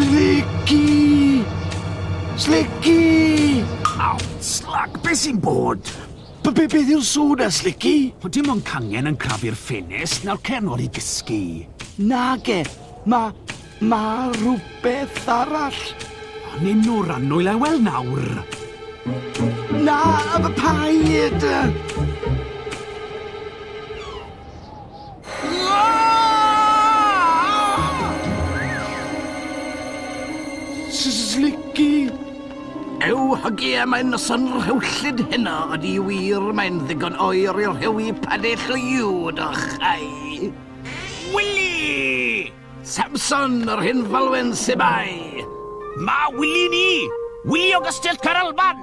Slicky! Slicky! Aw, Slack, beth sy'n bod? Be, be, beth yw'r sŵn 'na, Slicky? O, dim ond cangen yn crafu'r ffenest, nawr cer nôl i gysgu. Nage, ma, ma rhywbeth arall. O, nyn nhw rannwyl e, wel nawr. Na, y paid! Slicky! Ew, hogie, mae'n noson rhewllyd heno, ydi wir, mae'n ddigon oer i rhewi padell o uwd o chai. Willy! Samson, yr hen falwen sebai! Ma Willy ni! Willy o Gastell Caeralban!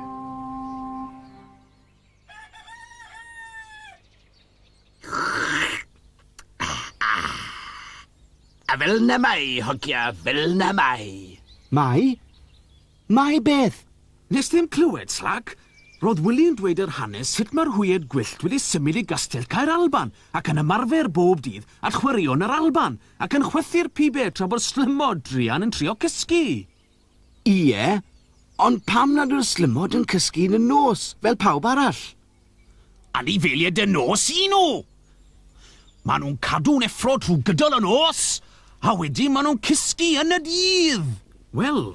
A fel 'na mae, hogia, fel 'na mae. Mae? Mae beth? Nes ddim clywed, Slag? Roedd Wili yn dweud yr hanes sut mae'r hwyed gwyllt wedi symud i Gastell Caer Alban ac yn ymarfer bob dydd at chwaraeon yr Alban ac yn chwythu'r pibe tra bod slymod druan yn trio cysgu. Ie, ond pam nad yw'r slymod yn cysgu yn y nos, fel pawb arall? Anifeiliaid y nos y'n nhw! Maen nhw'n cadw'n effro trwy gydol y nos, a wedyn maen nhw'n cysgu yn y dydd! Wel,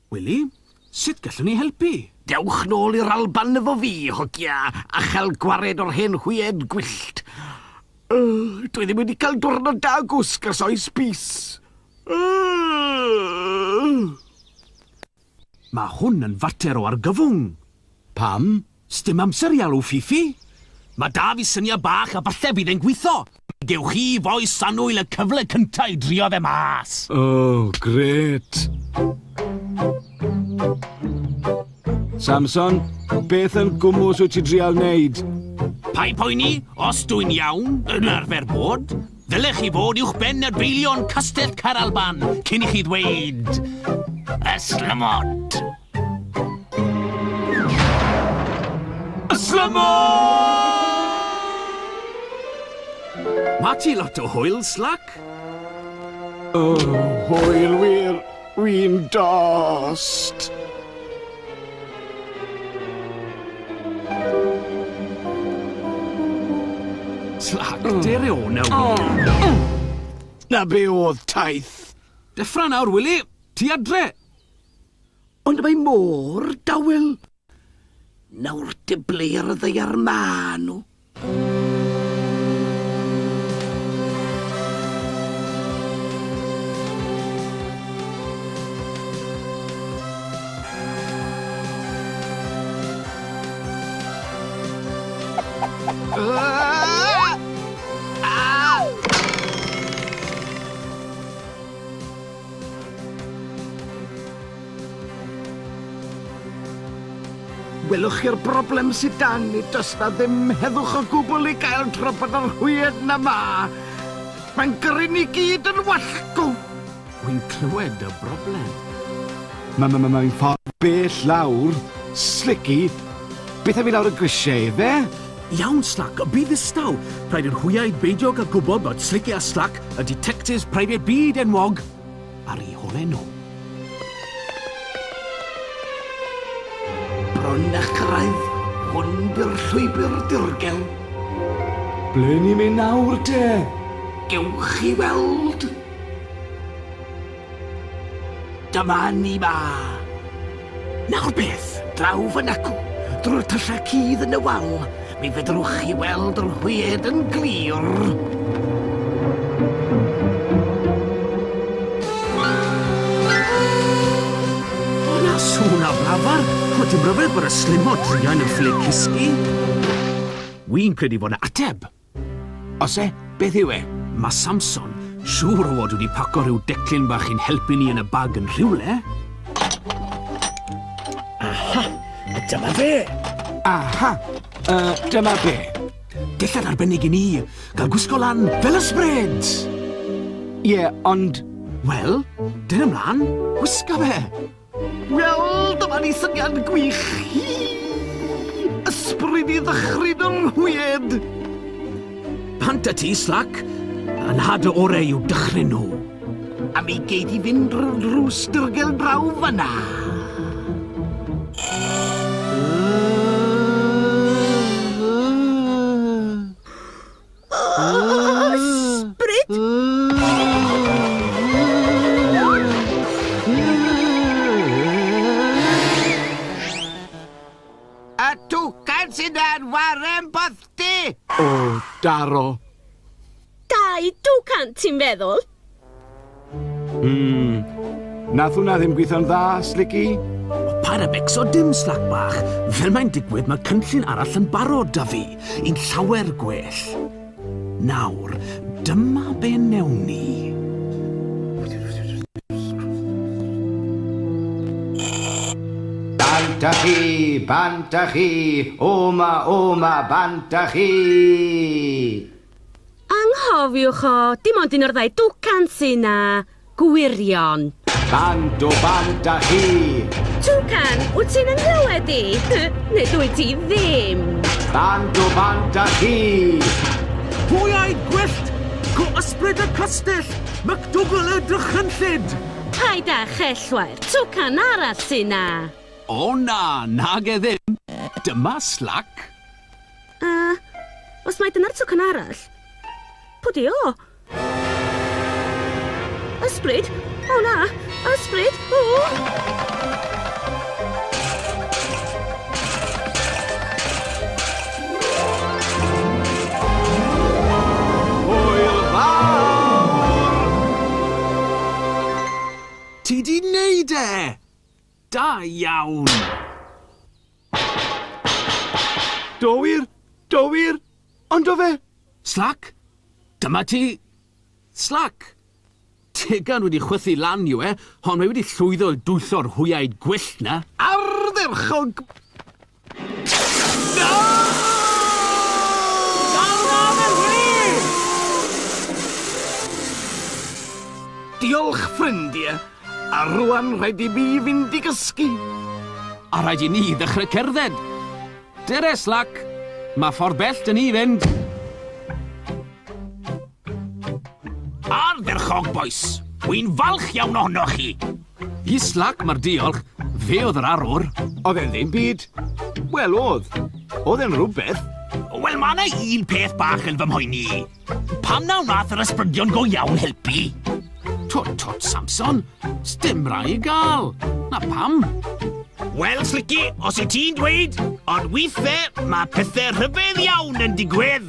Wili, sut gallwn ni helpu? Dewch nôl i'r Alban efo fi, hogia, a chael gwared o'r hen hwyed gwyllt. Ugh, dwi ddim wedi cael diwrnod da o gwsg ers oes bys. Ugh. Mae hwn yn fater o argyfwng. Pam? Sdim amser i alw Fifi. Mae 'da fi syniad bach a falle bydd e'n gwitho. Gewch chi, fois annwyl, y cyfle cynta i drio fe mas. O, grêt. Samson, beth yn gwmws wyt ti drial wneud? Paid poeni, os dw i'n iawn, yn arfer bod. Ddylech chi fod uwchben adfeilion Castell Caeralban cyn i chi ddweud Ystlumod! Ystlumod! Ma ti lot o hwyl, Slack. O, hwyl wir, wi'n dost. Slack, dere o na wir. Na be o'dd taith. Deffra nawr, Wili. Ti adre. Ond mae mor dawel. Nawr te ble ar y ddaear ma nhw? Welwch chi'r broblem sydd 'da ni? Does 'na ddim heddwch o gwbl i gael tra bod yr hwyed 'na 'ma. Mae'n gyrru ni gyd yn wallgo. Wi'n clywed y broblem. Ma, ma, ma, mae'n ffordd bell lawr. Slicky, beth am i lawr y grisiau, ife? Iawn, Slack, bydd ddistaw. Rhaid i'r hwyaid beidio gael gwybod bod Slicky a Slack, y ditectifs preifat byd enwog, ar eu hole nhw. Bron a chyrraedd, hwn 'di'r llwybr dirgel. Ble ni'n mynd nawr te? Gewch chi weld. Dyma ni 'ma. Nawr beth? Draw fan acw, drwy'r tyllau cudd yn y wal, mi fedrwch chi weld yr hwyed yn glir. O na sŵn aflafar! O, dim ryfedd bod y slimod druan yn ffili cysgu. Wi'n credu fod 'na ateb. Oes e? Beth yw e? Mae Samson siŵr o fod wedi paco rhyw declyn bach i'n helpu ni yn y bag yn rhywle. Aha! A dyma fe! Aha! Uh, dyma be? Dillad arbennig i ni, gael gwisgo lan fel ysbryd! Ie, yeah, ond... Wel, dyn ymlaen, gwisga fe! Wel, dyma ni syniad gwych! Hi! Ysbryd i ddychryn yr hwyed! Pant a ti, Slack! Yn had y orau i'w dychryn nhw. A mi gei di fynd drwy'r drws dirgel draw fyna. Ysbryd! Y twcan sydd yn waren bothdy! O, daro. Dau dwcan, ti'n feddwl? Nath hwnna ddim gweithio'n dda, Slicky. O, paid â becso dim, Slac bach. Fel mae'n digwydd, mae cynllun arall yn barod 'da fi. Un llawer gwell. Nawr, dyma be newn ni. Bant â chi, bant â chi, o ma, o ma, bant â chi! Anghofiwch o, dim ond un o'r ddau dwcan sy 'na. Gwirion. Bant o bant â chi! Twcan, wyt ti'n 'y nghlywed i? Neu dwyt ti ddim? Bant o bant â chi! Hwyaid gwyllt! Go ysbryd y castell! MacDougal y dychrynllyd! Paid â chellwair, twcan arall sy 'na. O na, nag e ddim. Dyma Slac. A, os mai dyna'r twcan arall, pwy 'di o? Ysbryd? O na! Ysbryd! O! Hwyl fawr! Ti 'di neud e! Da iawn! Do wir, do wir, ond do fe? Slac? Dyma ti. Slac! Tegan wedi chwythu lan yw e, ond mae wedi llwyddo i dwyllo'r hwyaid gwyllt 'na. Ardderchog! Na! Dal 'na fe, Wili! Diolch, ffrindiau. A rwan rhaid i mi fynd i gysgu. A rhaid i ni ddechrau cerdded. Dere, Slac. Mae ffordd bell 'da ni i fynd. Ardderchog, bois. Wy'n falch iawn ohonoch chi. I Slac mae'r diolch. Fe oedd yr arwr. Oedd e'n ddim byd. Wel, oedd. Oedd e'n rhywbeth. Wel, mae yna un peth bach yn fy mhoeni i. Pam na wnaeth yr ysbrydion go iawn helpu? Twt, twt, Samson. Sdim rai i gael. Na pam. Wel, Slicky, os wyt ti'n dweud, ond weithiau mae pethau rhyfedd iawn yn digwydd.